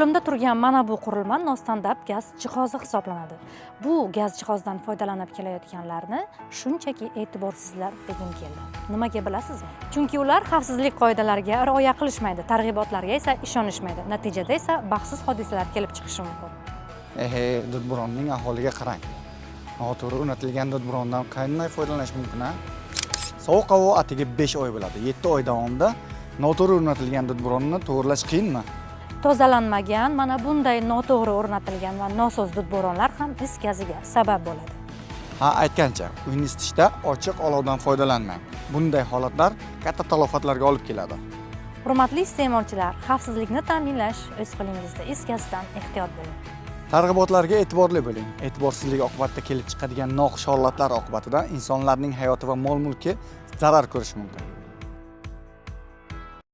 Qo'limda turgan mana bu qurilma nostandart gaz jihozi hisoblanadi. Bu gaz jihozidan foydalanib kelayotganlarni shunchaki e'tiborsizlar degim keldi. Nimaga, bilasizmi? Chunki ular xavfsizlik qoidalariga rioya qilishmaydi, targ'ibotlarga esa ishonishmaydi. Natijada esa baxtsiz hodisalar kelib chiqishi mumkin. Ehe, dudburonning ahvoliga qarang. Noto'g'ri o'rnatilgan dudburondan qanday foydalanish mumkin, a? Sovuq havo atigi 5 oy bo'ladi. 7 oy davomida noto'g'ri o'rnatilgan dudburonni to'g'rilash qiyinmi? Tozalanmagan, mana bunday noto'g'ri o'rnatilgan va nosoz dudbo'ronlar ham is gaziga sabab bo'ladi. Ha, aytgancha, uyni isitishda ochiq olovdan foydalanmang. Bunday holatlar katta talofatlarga olib keladi. Hurmatli iste'molchilar, xavfsizlikni ta'minlash o'z qo'lingizda. Is gazidan ehtiyot bo'ling. Targ'ibotlarga e'tiborli bo'ling. E'tiborsizlik oqibatida kelib chiqadigan noxush holatlar oqibatida insonlarning hayoti va mol-mulki zarar ko'rishi mumkin.